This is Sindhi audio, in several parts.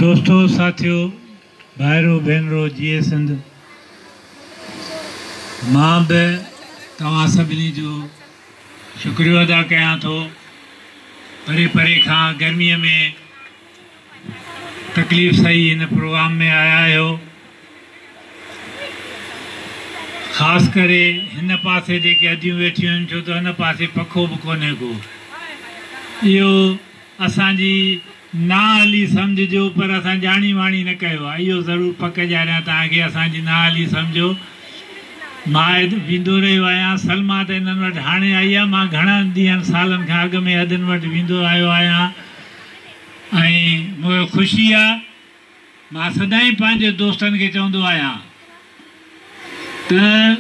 دوستو، ساٿيو، ڀائرو، ڀينرو، جيئي سنڌ. مان به توهان سڀني جو شڪريو ادا ڪيان ٿو. پري پري کان گرميء ۾ تڪليف سهي هن پروگرام ۾ آيا آهيو. خاص ڪري هن پاسي جيڪي اديون ويٺيون آهن ڇو ته هن پاسي پکو به ڪونهي ڪو. اهو اسان جي نااهلي سمجهجو پر اسان ڄاڻي واڻي نه ڪيو آهي اهو ضرور پڪ ڏياريان توهان کي اسان جي نااهلي سمجهو. مان ويندو رهيو آهيان سلميٰ ته انهن وٽ هاڻي آئي آهي مان گهڻن ڏينهن سالن کان اڳ ۾ ادين وٽ ويندو آيو آهيان ۽ مون کي خوشي آهي مان سدائين پنهنجي دوستن کي چوندو آهيان ته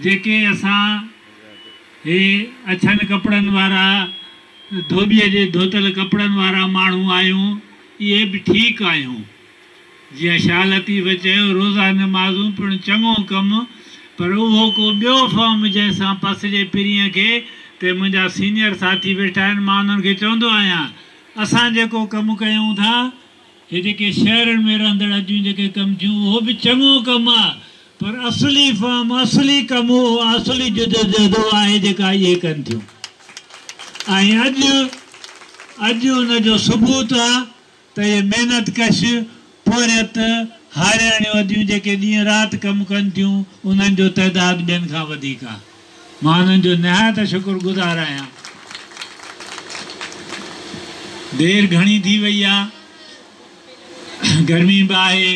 جيڪي اسان هي اڇن ڪپڙن وارا ڌوٻيء جي ڌوتل ڪپڙن وارا ماڻهو آهيون، اهي به ٺيڪ آهيون. جيئن شاهه لطيف چيو، روزا نمازون پڻ چڱو ڪم، پر اهو ڪو ٻيو فهم جنهن سان پسجي پرينء کي، تي منهنجا سينيئر ساٿي ويٺا آهن، مان انهن کي چوندو آهيان، اسان جيڪو ڪم ڪيون ٿا، هي جيڪي شهرن ۾ رهندڙ اديون جيڪي ڪم ٿيون اهو به چڱو ڪم آ پر اصلي فهم اصلي ڪم اهو اصلي جدوجهد اها آهي جيڪا اهي ڪن ٿيون ۽ اڄ اڄ ان جو ثبوت آ ته اهي محنت ڪش پورهيت هارياڻيون اديون جيڪي ڏينهن رات ڪم ڪن ٿيون انهن جو تعداد ٻين کان وڌيڪ آ. مان انهن جو نهايت شڪر گذار آهيان. دير گهڻي ٿي وئي آ، گرمي به آهي،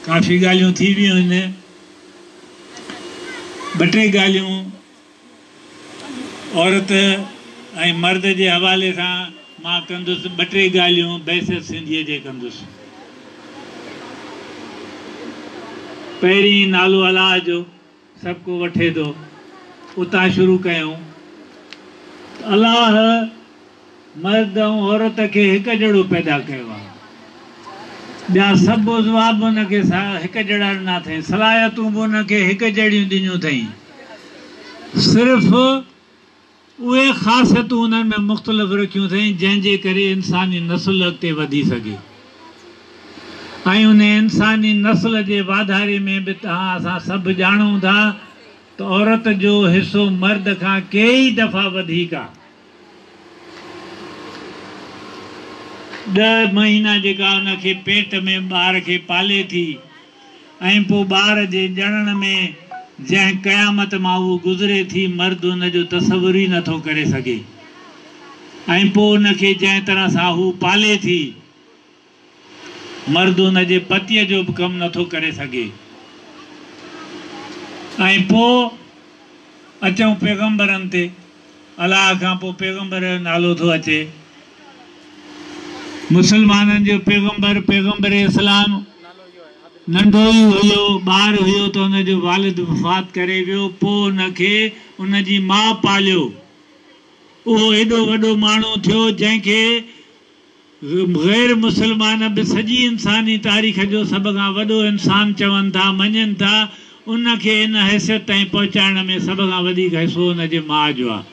ڪافي ڳالهيون ٿي ويون آهن. ٻه ٽي ڳالهيون عورت ۽ مرد جي حوالي سان مان ڪندس، ٻه ٽي ڳالهيون بحيثيت سنڌيء جي ڪندس. پهرين نالو الله جو. سڀ ڪو وٺي ٿو اتان شروع ڪيون ته الله مرد ۽ عورت کي هڪ جهڙو پيدا ڪيو آهي. ٻيا سڀ عضوا به ان کي هڪ جهڙا ڏنا اٿئين، صلاحيتون به ان کي هڪ جهڙيون ڏنيون اٿئين. صرف اهي خاصيتون انهن ۾ مختلف رکيون اٿئين جنهن جي ڪري انساني نسل اڳتي وڌي سگهي ۽ انهي انساني نسل جي واڌاري ۾ به توهان اسان سڀ ڄاڻون ٿا ته عورت جو حصو مرد کان ڪيئي دفعا وڌيڪ آ. ڏهه مهينا جيڪا ان کي پيٽ ۾ ٻار کي پالي ٿي ۽ پوء ٻار جي ڄڻڻ ۾ جنهن قيامت مان هوء گذري ٿي مرد ان جو تصور ئي نٿو ڪري سگهي ۽ پوء ان کي جنهن طرح سان هوء پالي ٿي مرد ان جي پتيء جو به ڪم نٿو ڪري سگهي ۽ پوء اچون پيغمبرن تي الله کان پوء پيغمبر جو نالو ٿو اچي. مسلمانن جو پيغمبر، پيغمبر اسلام، ننڍو ئي هيو، ٻار هيو ته ان جو والد وفات ڪري ويو، پوء ان کي ان جي ماء پاليو. اهو ايڏو وڏو ماڻهو ٿيو، جنهن کي غير مسلمان به سڄي انساني تاريخ جو سڀ کان وڏو انسان چون ٿا، مڃين ٿا، ان کي ان حيثيت تائين پهچائڻ ۾ سڀ کان وڌيڪ حصو ان جي ماء جو آهي.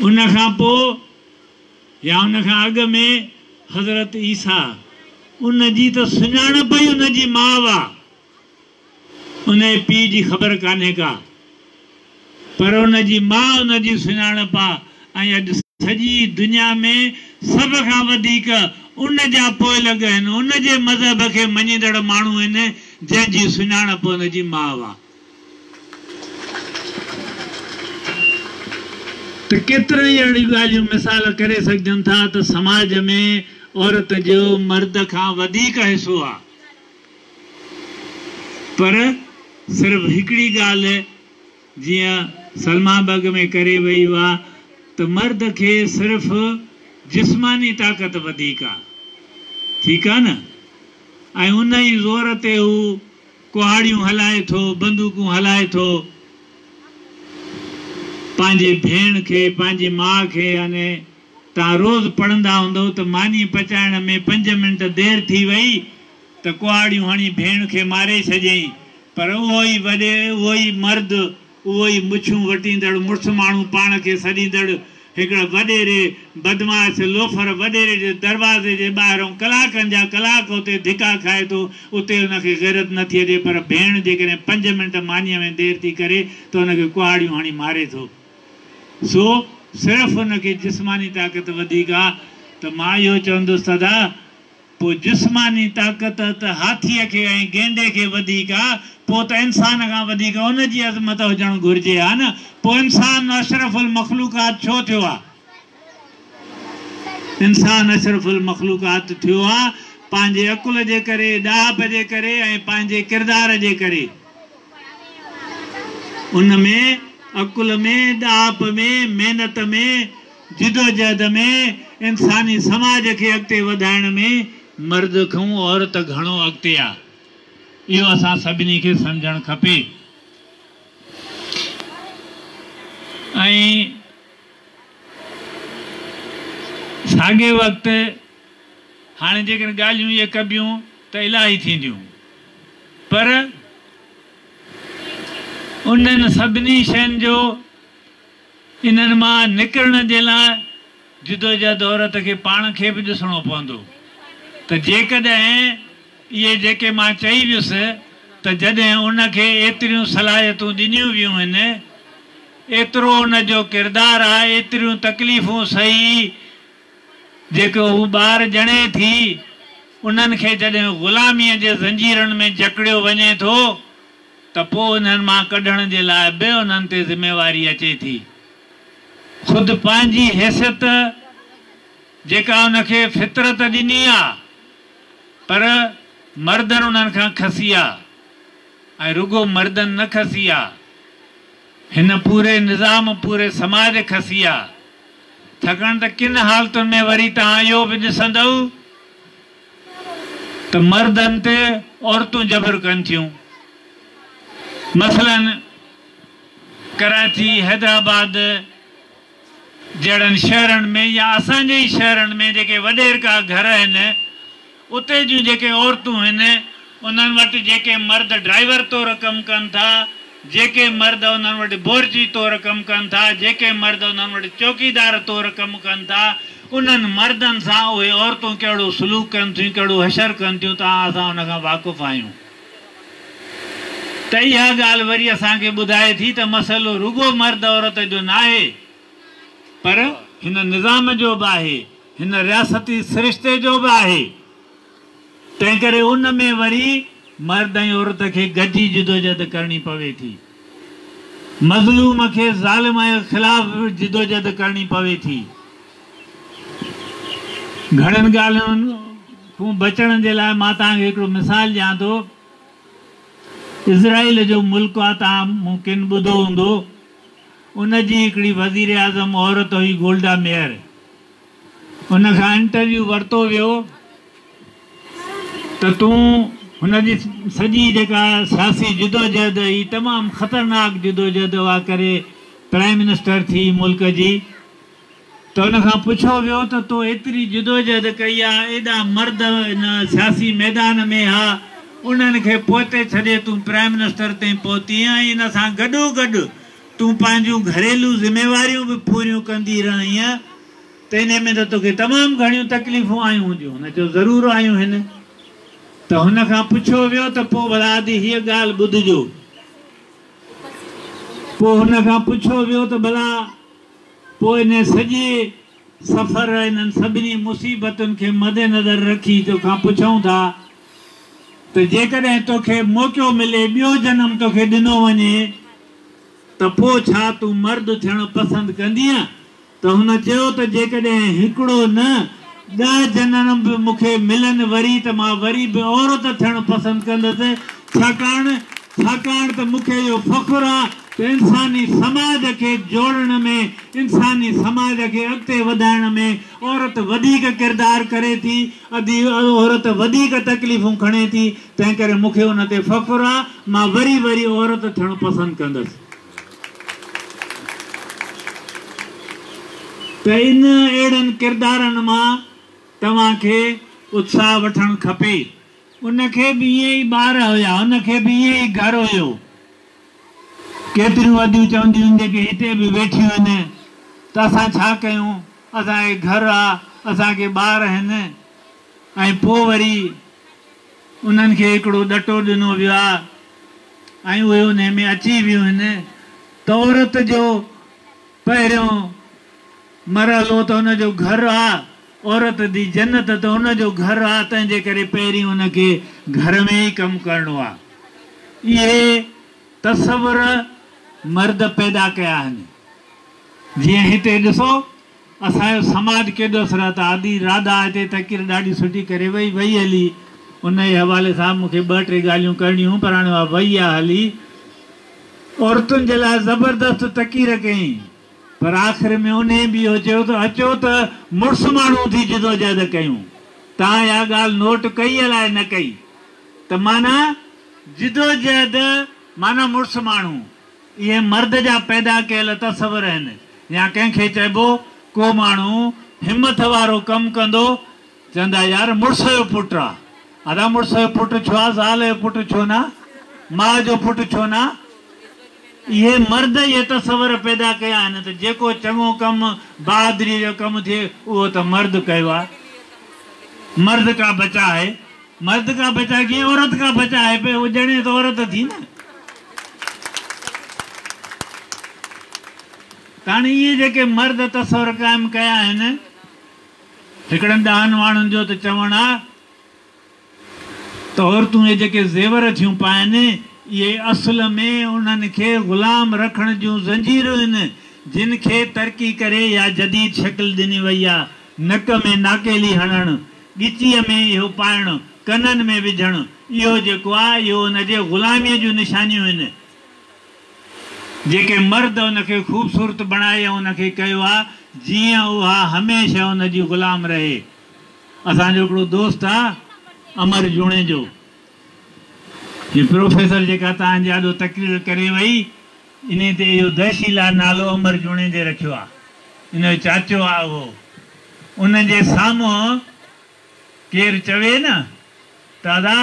ان کان پوء يا ان کان اڳ ۾ حضرت عيسيٰ، ان جي ته سڃاڻپ ئي ان جي ماء آ. ان جي پيء جي خبر ڪانهي ڪا، پر ان جي ماء ان جي سڃاڻپ آ ۽ اڄ سڄي دنيا ۾ سڀ کان وڌيڪ ان جا پوئلڳ آهن، ان جي مذهب کي مڃيندڙ ماڻهو آهن، جنهن جي سڃاڻپ ان جي ماء آ. ته ڪيتريون ئي اهڙيون ڳالهيون مثال ڪري سگهجن ٿا ته سماج ۾ عورت جو مرد کان وڌيڪ حصو آ. پر صرف هڪڙي ڳالهه جيئن سلميٰ به اڳ ۾ ڪري وئي اها ته مرد کي صرف جسماني طاقت وڌيڪ آ ٺيڪ آ نه ۽ ان ئي زور تي هو ڪهاڙيون هلائي ٿو بندوقون هلائي ٿو پنهنجي ڀيڻ کي پنهنجي ماء کي يعني توهان روز پڙهندا هوندؤ ته ماني پچائڻ ۾ پنج منٽ دير ٿي وئي ته ڪهاڙيون هڻي ڀيڻ کي ماري ڇڏيائين پر اهو ئي وڏي اهو ئي مرد اهو ئي مڇون وٽيندڙ مڙس ماڻهو پاڻ کي سڏيندڙ هڪڙي وڏيري بدمعاش لوفر وڏيري جي دروازي جي ٻاهرئون ڪلاڪن جا ڪلاڪ اتي ڌڪا کائي ٿو، اتي ان کي غيرت نه ٿي اچي پر ڀيڻ جيڪڏهن پنج منٽ مانيء ۾ دير ٿي ڪري ته ان کي ڪهاڙيون هڻي ماري ٿو. سو صرف ان کي جسماني طاقت وڌيڪ آ ته مان اهو چوندس ته ادا پوء جسماني طاقت ته هاٿيء کي ۽ گينڊي کي وڌيڪ آ، پوء ته انسان کان وڌيڪ ان جي عظمت هجڻ گهرجي ها نه؟ پوء انسان اشرف المخلوقات ڇو ٿيو آ؟ انسان اشرف المخلوقات ٿيو آ پنهنجي عقل جي ڪري، ڏاهپ جي ڪري ۽ پنهنجي ڪردار جي ڪري. ان ۾ عقل ۾، ڏاهپ ۾، محنت ۾، جدوجهد ۾ انساني سماج کي اڳتي وڌائڻ ۾ مرد کان عورت گهڻو اڳتي آ. اهو اسان سڀني کي سمجهڻ کپي ۽ ساڳئي وقت هاڻي جيڪڏهن ڳالهيون اهي ڪبيون ته الاهي ٿينديون پر انهن سڀني شين جو انهن مان نڪرڻ جي لاء جدوجهد عورت کي پاڻ کي به ڏسڻو پوندو ته جيڪڏهن اهي جيڪي مان چئي ويس ته جڏهن ان کي ايتريون صلاحيتون ڏنيون ويون هن، ايترو ان جو ڪردار آ، ايتريون تڪليفون سهي جيڪو هو ٻار ڄڻي ٿي، انهن کي جڏهن غلاميء جي زنجيرن ۾ جڪڙيو وڃي ٿو ته پوء انهن مان ڪڍڻ جي لاء به انهن تي ذميواري اچي ٿي. خود پنهنجي حيثيت جيڪا ان کي فطرت ڏني آ، پر مردن انهن کان کسي آ ۽ رڳو مردن نه کسي آ، هن پوري نظام، پوري سماج کسي آ. ڇاڪاڻ ته ڪن حالتن ۾ وري توهان اهو به ڏسندؤ ته مردن تي عورتون جبر ڪن ٿيون. مثلاً ڪراچي، حيدرآباد جهڙن شهرن ۾ يا اسان جي ئي شهرن ۾ جيڪي وڏيرڪا گهر آهن، اتي جون جيڪي عورتون هن، انهن وٽ جيڪي مرد ڊرائيور طور ڪم ڪن ٿا، جيڪي مرد انهن وٽ بورچي طور ڪم ڪن ٿا، جيڪي مرد انهن وٽ چوڪيدار طور ڪم ڪن ٿا، انهن مردن سان اهي عورتون ڪهڙو سلوڪ ڪن ٿيون، ڪهڙو حشر ڪن ٿيون، توهان اسان ان کان واقف آهيون. ته اها ڳالهه وري اسان کي ٻڌائي ٿي ته مسئلو رڳو مرد عورت جو ناهي، پر هن نظام جو به آهي، هن رياستي سرشتي جو به آهي. تنهنڪري ان ۾ وري مرد ۽ عورت کي گڏجي جدوجهد ڪرڻي پوي ٿي. مظلوم کي ظالم جي خلاف جدوجهد ڪرڻي پوي ٿي. گهڻين ڳالهين کان بچڻ جي لاء مان توهان کي هڪڙو مثال ڏيان ٿو. اسرائيل جو ملڪ آ توهان ممڪن ٻڌو هوندو. ان جي هڪڙي وزيراعظم عورت هئي گولڊا ميئر. ان کان انٽرويو ورتو ويو ته تون هن جي سڄي جيڪا سياسي جدوجهد هئي تمام خطرناڪ جدوجهد اها ڪري پرائم منسٽر ٿي ملڪ جي ته ان کان پڇيو ويو ته تو ايتري جدوجهد ڪئي آ ايڏا مرد ان سياسي ميدان ۾ ها انهن کي پوئتي ڇڏي تون پرائم منسٽر تائين پهتينء ۽ ان سان گڏوگڏ تون پنهنجون گهريلو ذميواريون به پوريون ڪندي رهينء ته انهي ۾ ته توکي تمام گهڻيون تڪليفون آيون هونديون. هن چيو ضرور آيون هن. ته هن کان پڇيو ويو ته پوء ڀلا ادي هيء ڳالهه ٻڌجو. پوء هن کان پڇيو ويو ته ڀلا پوء انهي سڄي سفر انهن سڀني مصيبتن کي مدنظر رکي توکان پڇون ٿا ته جيڪڏهن توکي موقعو ملي ٻيو جنم توکي ڏنو وڃي ته پوء ڇا تون مرد ٿيڻ پسند ڪندينء؟ ته هن چيو ته جيڪڏهن هڪڙو نه ڏهه جنم به مون کي ملن وري ته مان وري به عورت ٿيڻ پسند ڪندس ڇاڪاڻ ڇاڪاڻ ته مون کي اهو فخر آ ته انساني سماج کي جوڙڻ ۾ انساني سماج کي اڳتي وڌائڻ ۾ عورت وڌيڪ ڪردار ڪري ٿي ادي عورت وڌيڪ تڪليفون کڻي ٿي تنهنڪري مون کي ان تي فخر آ مان وري وري عورت ٿيڻ پسند ڪندس. ته ان اهڙن ڪردارن مان توهان کي اتساهه وٺڻ کپي. ان کي به ائين ئي ٻار هيا، ان کي به ائين ئي گهر هيو. ڪيتريون اديون چونديون هن جيڪي هتي به ويٺيون هن. ته اسان ڇا ڪيون، اسان کي گهر آ، اسان کي ٻار آهن ۽ پوء وري انهن کي هڪڙو ڏٽو ڏنو ويو آ ۽ اهي انهي ۾ اچي ويون آهن ته عورت جو پهريون مرحلو ته ان جو گهر آ، عورت جي جنت ته ان جو گهر آ، تنهن جي ڪري پهرين ان کي گهر ۾ ئي ڪم ڪرڻو آ. اهي تصور مرد پيدا ڪيا آهن. جيئن هتي ڏسو اسان جو سماج ڪيڏو اثرائتو آ. ادي راڌا هتي تقرير ڏاڍي سٺي ڪري وئي، وئي هلي. انهيء حوالي سان مون کي ٻه ٽي ڳالهيون ڪرڻيون هيون پر هاڻي اها وئي آ هلي. عورتن جي لاء زبردست تقرير ڪيائين پر آخر ۾ انهيء به اهو چيو ته اچو ته مڙس ماڻهو ٿي جدوجهد ڪيون. توهان اها ڳالهه نوٽ ڪئي الائي نه ڪئي ته معنيٰ جدوجهد معنيٰ مڙس ماڻهو. اهي مرد جا پيدا ڪيل تصور آهن يا ڪنهن کي چئبو ڪو ماڻهو همٿ وارو ڪم ڪندو چوندا يار مڙس جو پٽ آ. ادا مڙس جو پٽ ڇو آ زال جو پٽ ڇو نه ماء جو پٽ ڇو نه. اهي مرد اهي تصور پيدا ڪيا آهن ته جيڪو چڱو ڪم بهادري جو ڪم ٿئي اهو ته مرد ڪيو آ. مرد ڪا بچا آهي. مرد ڪا بچا ڪيئن عورت ڪا بچا آهي پئي هو ڄڻي ته عورت ٿي نه. ته هاڻي اهي جيڪي مرد تصور قائم ڪيا آهن هڪڙن ڏاهن ماڻهن جو ته چوڻ آ ته عورتون اهي جيڪي زيور ٿيون پائن اهي اصل ۾ انهن کي غلام رکڻ جون زنجيرون آهن جن کي ترقي ڪري يا جديد شڪل ڏني وئي آ نڪ ۾ ناڪيلي هڻڻ ڳچيء ۾ اهو پائڻ، ڪنن ۾ وجهڻ، اهو جيڪو آ، اهو ان جي غلاميء جون نشانيون هن. جيڪي مرد ان کي خوبصورت بڻائي ۽ ان کي ڪيو آ، جيئن اها هميشه ان جي غلام رهي. اسان جو هڪڙو دوست آ، امر جوڻيجو. هي پروفيسر جيڪا توهان جي آڏو تقرير ڪري وئي، انهيء تي اهو دهشيلا نالو امر جوڻيجي رکيو آ. ان جو چاچو آ اهو. ان جي سامهون ڪير چوي نه ته ادا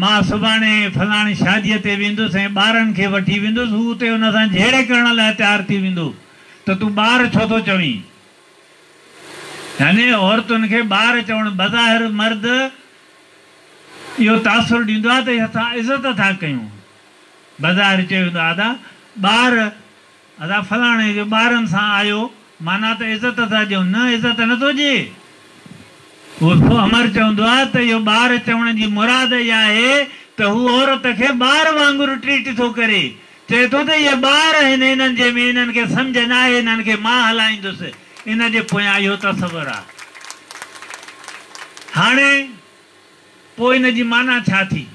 مان سڀاڻي فلاڻي شاديء تي ويندس ۽ ٻارن کي وٺي ويندس، هو اتي ان سان جهيڙي ڪرڻ لاء تيار ٿي ويندو ته تون ٻار ڇو ٿو چوين؟ يعني عورتن کي ٻار چوڻ بظاهر مرد اهو تاثر ڏيندو آ ته اسان عزت ٿا ڪيون. بظاهر چيو ويندو آ ادا ٻار ادا فلاڻي جو ٻارن سان آيو معنيٰ ته عزت ٿا ڏيون نه عزت نه ٿو ڏئي. اهو امر چوندو آ ته اهو ٻار چوڻ جي مراد اها آهي ته هو عورت کي ٻار وانگر ٽريٽ ٿو ڪري. چئي ٿو ته اهي ٻار آهن انهن جي ۾ انهن کي سمجهه ناهي انهن کي مان هلائيندس ان جي پويان اهو تصور آ. هاڻي پوء ان جي معنيٰ ڇا ٿي؟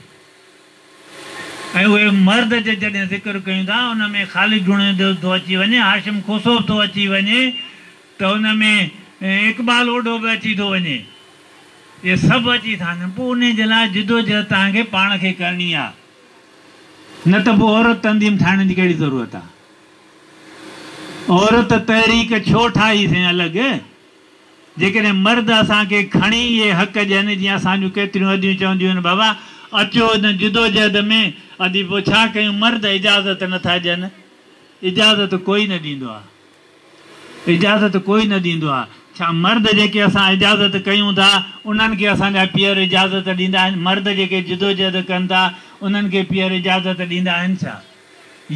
۽ اهي مرد جي جڏهن ذڪر ڪيون ٿا ان ۾ خالد جوڻيجو ٿو اچي وڃي، هاشم کوسو به ٿو اچي وڃي ته ان ۾ اقبال اوڍو به اچي ٿو وڃي. اهي سڀ اچي ٿا وڃن. پوء انهي جي لاء جدوجهد توهان کي پاڻ کي ڪرڻي آ. نه ته پوء عورت تنظيم ٺاهڻ جي ڪهڙي ضرورت آ. عورت تحريڪ ڇو ٺاهي سين الڳ؟ جيڪڏهن مرد اسان کي کڻي اهي حق ڏين، جيئن اسان جون ڪيتريون اديون چونديون آهن، بابا اچو ان جدوجهد ۾، ادي پوء ڇا ڪيون، مرد اجازت نه ٿا ڏين. اجازت ڪوئي نه ڏيندو آ. اجازت ڪوئي نه ڏيندو آ. ڇا مرد جيڪي اسان اجازت ڪيون ٿا، انهن کي اسان جا پيئر اجازت ڏيندا آهن؟ مرد جيڪي جدوجهد ڪن ٿا، انهن کي پيئر اجازت ڏيندا آهن ڇا؟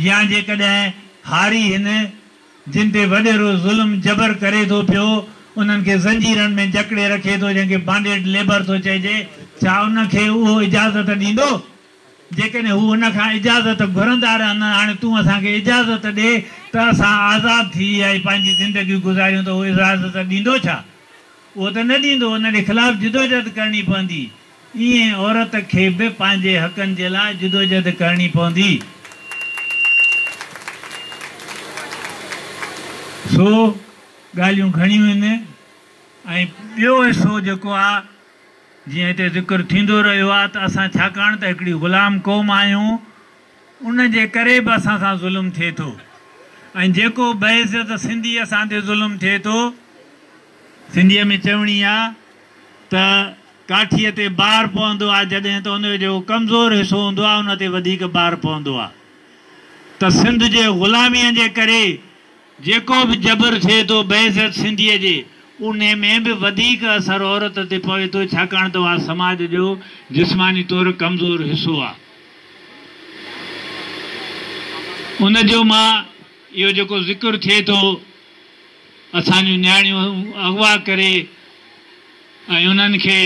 يا جيڪڏهن هاري هن جن تي وڏيرو ظلم جبر ڪري ٿو پيو، انهن کي زنجيرن ۾ جڪڙي رکي ٿو، جنهن کي بانڊيڊ ليبر ٿو چئجي، ڇا ان کي اهو اجازت ڏيندو؟ جيڪڏهن هو ان کان اجازت گهرندا رهن، هاڻي تون اسان کي اجازت ڏي ته اسان آزاد ٿي ۽ پنهنجي زندگي گذاريون ته اهو اجازت ڏيندو ڇا؟ اهو ته نه ڏيندو، ان جي خلاف جدوجهد ڪرڻي پوندي. ائين عورت کي به پنهنجي حقن جي لاء جدوجهد ڪرڻي پوندي. سو ڳالهيون گهڻيون آهن ۽ ٻيو حصو جيڪو آ جيئن هتي ذڪر ٿيندو رهيو آ ته اسان ڇاڪاڻ ته هڪڙي غلام قوم آهيون ان جي ڪري به اسان سان ظلم ٿئي ٿو ۽ جيڪو بحيثيت سنڌي اسان تي ظلم ٿئي ٿو سنڌيء ۾ چوڻي آ ته ڪاٺيء تي بار پوندو آ جڏهن ته ان جو جيڪو ڪمزور حصو هوندو آ ان تي وڌيڪ بار پوندو آ ته سنڌ جي غلاميء جي ڪري جيڪو به جبر ٿئي ٿو بحيثيت سنڌيء جي، انهي ۾ به وڌيڪ اثر عورت تي پوي ٿو، ڇاڪاڻ ته اها سماج جو جسماني طور ڪمزور حصو آ. ان جو مان اهو جيڪو ذڪر ٿئي ٿو، اسان جون نياڻيون اغوا ڪري ۽ انهن کي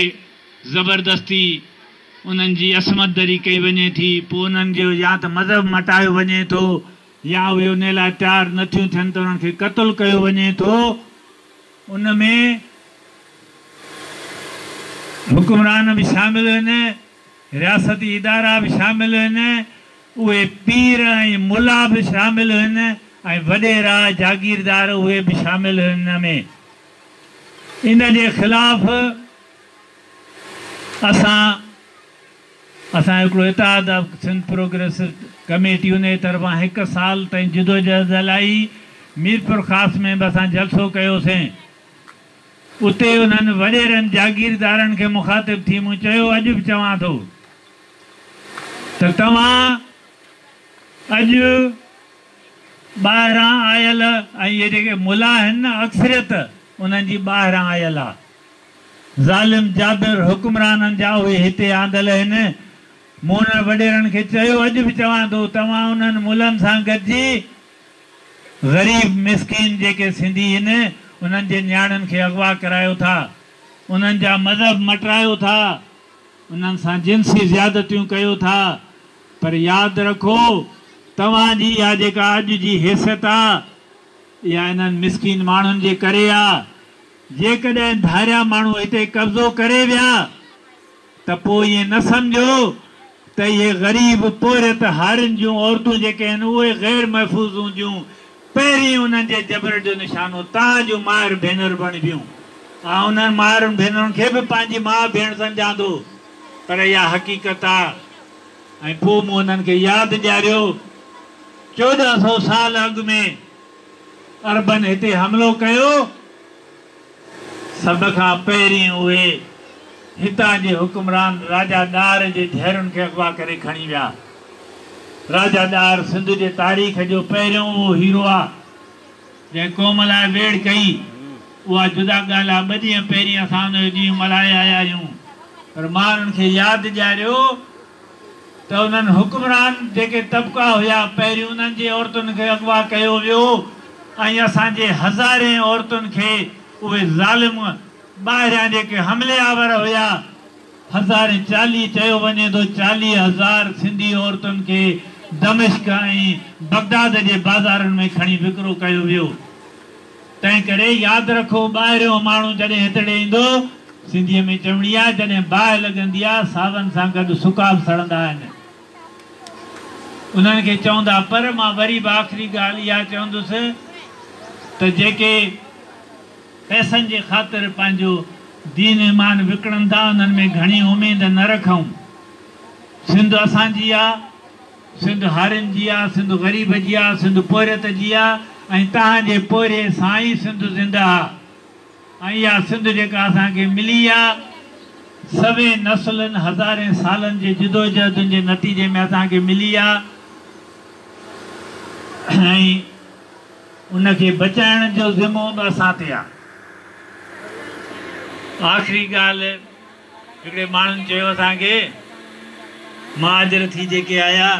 زبردستي انهن جي عصمت دري ڪئي وڃي ٿي، پوء انهن جو يا ته مذهب مٽايو وڃي ٿو يا اهي انهي لاء تيار نه ٿيون ٿين ته انهن کي قتل ڪيو وڃي ٿو. ان ۾ حڪمران به شامل آهن، رياستي ادارا به شامل آهن، اهي پير ۽ ملا به شامل آهن ۽ وڏيرا، جاگيردار اهي به شامل آهن ان ۾. ان جي خلاف اسان اسان هڪڙو اتحاد آف سنڌ پروگريسو ڪميٽي انهي طرفان هڪ سال تائين جدوجهد هلائي، ميرپورخاص ۾ به اسان جلسو ڪيوسين، اتي انهن وڏيرن جاگيردارن کي مخاطب ٿي مون چيو اڄ به چوان ٿو ته توهان اڄ ٻاهران آيل ۽ اهي جيڪي ملا آهن نه اڪثريت انهن جي ٻاهران آيل آ. ظالم جابر حڪمرانن جا اهي هتي آندل آهن. مون انهن وڏيرن کي چيو اڄ به چوان ٿو توهان انهن ملن سان گڏجي غريب مسڪين جيڪي سنڌي هن انهن جي نياڻين کي اغوا ڪرايو ٿا انهن جا مذهب مٽرايو ٿا انهن سان جنسي زيادتيون ڪيو ٿا پر ياد رکو توهان جي اها جيڪا اڄ جي حيثيت آ اها انهن مسڪين ماڻهن جي ڪري آ. جيڪڏهن ڌاريا ماڻهو هتي قبضو ڪري ويا ته پوء ائين نه سمجهو ته اهي غريب پورهيت هارين جون عورتون جيڪي آهن اهي غير محفوظ هونديون، پهرين انهن جي جبر جو نشانو توهان جون مائر ڀينر بڻبيون. آئون انهن مائرن ڀينرن کي به پنهنجي ماء ڀيڻ سمجهان ٿو پر اها حقيقت آ. ۽ پوء مون انهن کي ياد ڏياريو 1400 سال اڳ ۾ عربن هتي حملو ڪيو، سڀ کان پهرين اهي هتان جي حڪمران راجا ڏاهر جي ڌيئرن کي اغوا ڪري کڻي ويا. راجا ڏاهر سنڌ جي تاريخ جو پهريون اهو هيرو آ، جنهن قوم لاء ويڙهه ڪئي. اها جدا ڳالهه آ، ٻه ڏينهن پهرين اسان ان جو ڏينهن ملهائي آيا آهيون، پر مان انهن کي ياد ڏياريو ته انهن حڪمران جيڪي طبقا هيا پهريون انهن جي عورتن کي اغوا ڪيو ويو ۽ اسان جي هزارين عورتن کي اهي ظالم ٻاهريان جيڪي حملي آور هيا هزارين چاليهه چيو وڃي ٿو 40,000 سنڌي عورتن کي دمشق ۽ بغداد جي بازارن ۾ کڻي وڪرو ڪيو ويو. تنهن ڪري ياد رکو ٻاهريون ماڻهو جڏهن هتڙي ايندو، سنڌيء ۾ چوڻي آهي، جڏهن باهه لڳندي آهي، ساون سان گڏ سڪا به سڙندا آهن. انهن کي چوندا پر مان وري به آخري ڳالهه اها چوندس ته جيڪي پئسن جي خاطر پنهنجو دين ايمان وڪڻن ٿا، انهن ۾ گهڻي اميد نه رکون. سنڌ اسان جي آ. سنڌ هارين جي آ، سنڌ غريب جي آ، سنڌ پورهيت جي آ ۽ توهان جي پورهيي سان ئي سنڌ زنده آ ۽ اها سنڌ جيڪا اسان کي ملي آ، سوين نسلن، هزارين سالن جي جدوجهدن جي نتيجي ۾ اسان کي ملي آ ۽ ان کي بچائڻ جو ذمو به اسان تي آ. آخري ڳالهه. هڪڙي ماڻهن چيو اسان کي مهاجر ٿي جيڪي آيا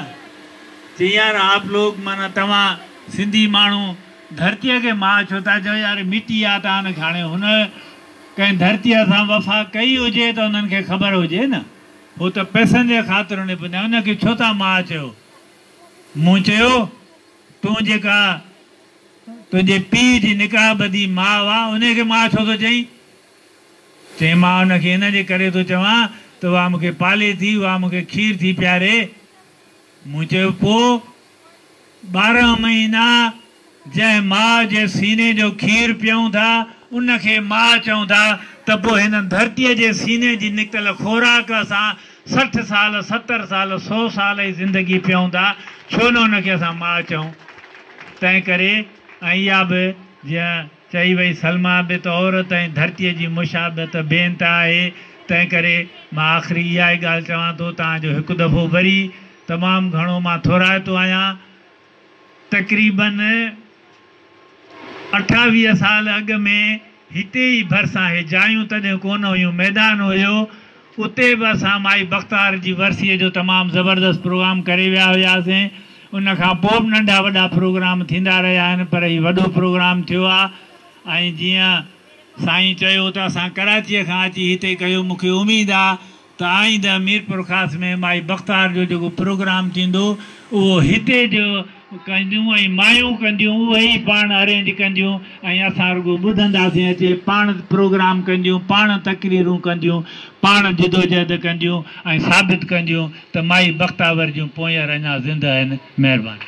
چي يار آپ لوگ معنيٰ توهان سنڌي ماڻهو ڌرتيء کي ماء ڇو ٿا چئو يار مٽي آ ته ان کي هاڻي هن ڪنهن ڌرتيء سان وفا ڪئي هجي ته انهن کي خبر هجي نه هو ته پئسن جي خاطر ان پندا ان کي ڇو ٿا ماء چئو مون چيو تون جيڪا تنهنجي پيء جي نڪاح ٻڌي ماء آ انهي کي ماء ڇو ٿو چئين؟ چيائين، مان ان کي ان جي ڪري ٿو چوان ته اها مون کي پالي ٿي، اها مون کي کير ٿي پياري. مون چيو، پوء 12 مهينا جنهن ماء جي سيني جو کير پيئون ٿا، ان کي ماء چئون ٿا ته پوء هن ڌرتيء جي سيني جي نڪتل خوراڪ اسان 60 سال، 70 سال، سو سال ئي زندگي پيئون ٿا، ڇو نه ان کي اسان ماء چئون؟ تنهنڪري ۽ اها به جيئن. چئي وئي سلميٰ به ته عورت ۽ ڌرتيء جي مشابهت بي انتها آهي، تنهنڪري مان آخري اها ئي ڳالهه چوان ٿو توهان جو هڪ دفعو وري تمام گهڻو مان ٿورائتو آهيان. تقريباً 28 سال اڳ ۾ هتي ئي ڀرسان هي جايون تڏهن ڪونه هيون ميدان هيو اتي به اسان مائي بختاور جي ورسيء جو تمام زبردست پروگرام ڪري ويا هياسين. ان کان پوء به ننڍا وڏا پروگرام ٿيندا رهيا آهن پر هي وڏو پروگرام ٿيو آ ۽ جيئن سائين چيو ته اسان ڪراچيء کان اچي هتي ڪيو مون کي اميد آ ته آئنده ميرپورخاص ۾ مائي بختاور جو جيڪو پروگرام ٿيندو اهو هتي جو ڪنديون ۽ مايون ڪنديون اهي ئي پاڻ ارينج ڪنديون ۽ اسان رڳو ٻڌنداسين اچي پاڻ پروگرام ڪنديون پاڻ تقريرون ڪنديون پاڻ جدوجهد ڪنديون ۽ ثابت ڪنديون ته مائي بختاور جون پونئير اڃا زنده آهن مهرباني.